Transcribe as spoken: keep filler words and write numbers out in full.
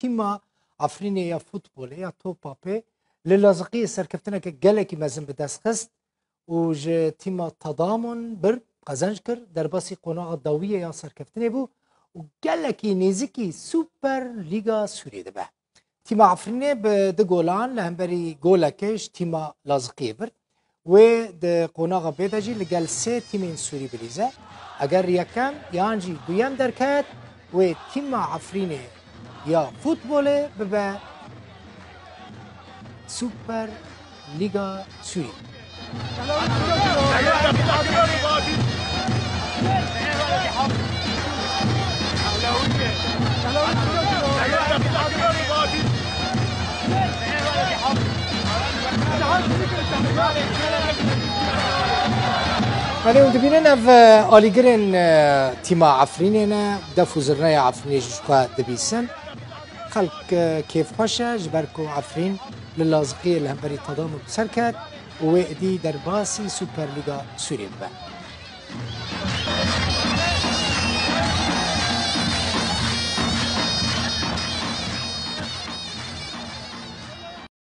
tîma Efrînê ya futbolê ya topa pê li Laziqiyê serkeftineke gelekî mezin bi dest xist û ji tîma Tadamon bir qezenc kir, derbasî qonaxa dawiyê ya serkeftinê bû û gelekî nêzikî Super Lîga Sûriyê dibe. Tîma Efrînê bi du golan li hemberî golekê ji tîma Laziqiyê bir. Wê di qonaxa bê de jî li gel sê tîmên Sûrî bilîze. Eger yekem yan jî duyem derket, wê tîma Efrînê ya futbolê bibe Super Lîga Sûrî. Belê, hûn dibînin ev, e, alîgirên, e, tîma Efrînê ne, def û zirneya Efrînê jî ji xwe dibîsin. Xelk, e, kêfxweş e, ji ber ku Efrîn li Laziqiyê li hemberî Tadamû bi ser ket û wê êdî derbasî Super Lîga Sûriyê bibe.